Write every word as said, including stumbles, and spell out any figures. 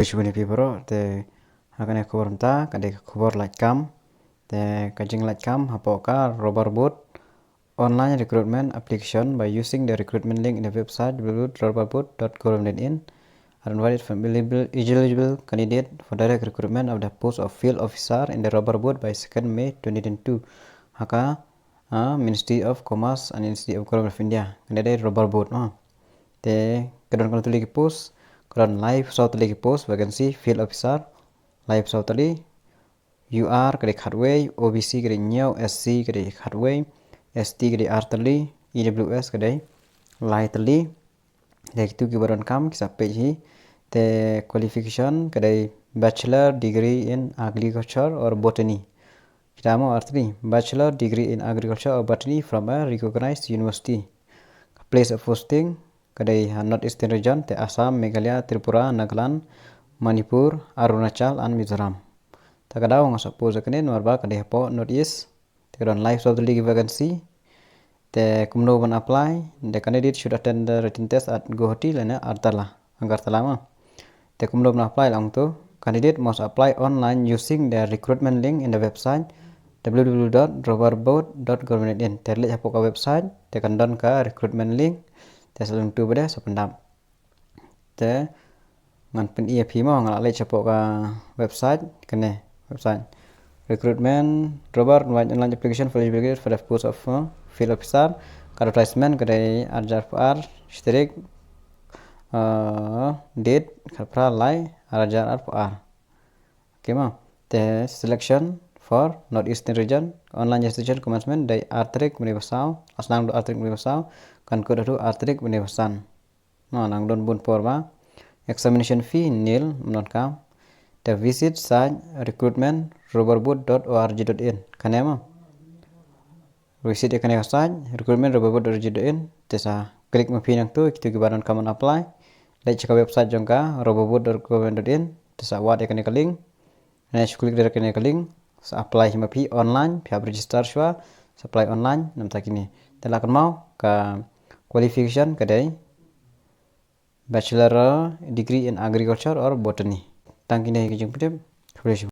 Pishbuni pibro te hakane khubor mta kade khubor lait kam. Te kajing lait kam hapoka Rubber Board online recruitment application by using the recruitment link in the website w w w dot rubber board dot gov dot in are invited from eligible, eligible candidate for direct recruitment of the post of field officer in the Rubber Board by second May twenty twenty-two. Haka uh, Ministry of Commerce and Industry of Government of India. Kane dei Rubber Board. Uh. Te kadon kano tylli ki post, kadon lai phew saw tylli ki post, vacancy, field officer, lai phew saw tylli, U R kadei khatwei, O B C kadei hynñiew, S C kadei khatwei, S T kadei ar tylli, E W S kadei lai tylli. Te kitu kiba donkam ki sa peit hi. Te qualification kadei bachelor degree in agriculture or botany. Kita mo artri bachelor degree in agriculture or botany from a recognized university. Place of posting kadei ha North Eastern region te Assam, Meghalaya, Tripura, Nagaland, Manipur, Arunachal and Mizoram. Ta ka daw nga suppose kane namar ba kadei hapoh North East. Te kadon lai phew saw tylli ki vacancy. Te kumno ban apply? The candidate should attend the written test at Guwahati lane Agartala. Agartala ma. Te kumno ban apply lang tu? Candidate must apply online using the recruitment link in the website w w w dot rubber board dot gov dot in. Te leit hapoh ka website te kan don ka recruitment link. Te sa leit tu bad sa pyndap. Te ngan pyni ïa phi mo, nga la leit shapoh ka website, kane website. Recruitment, Rubber, invite online application for eligibility for the post of uh, field officer. Ka advertisement kadei ar hajar arphew ar, shi tarik, uh, date khatphra lai ar hajar arphew ar. Okay mo. Te selection for North Eastern region, online registration commencement dei ar tarik bnai ba saw, la sdang ar tarik bnai ba saw, kan kut haduh ar tarik bnai ba san. No, nang don bun por ba. Examination fee nil, ym donkam. Te visit site recruitment rubber board dot org dot in. Kane mo. Visit ïa kane ka site recruitment rubber board dot org dot in. Te sa click ma phi nangtu, kitu kiba donkam ban apply. Leit sha ka website jong ka rubber board dot gov dot in. Te sa wad ïa kane ka link. Nai shu click direct ïa kane ka link, sa apply hi ma phi online, phi hap register shuwa, sa apply online, namta kine. Te la kynmaw ka qualification kadei bachelor degree in agriculture or botany. Tang kine ki jingpyntip. Khublei shibun.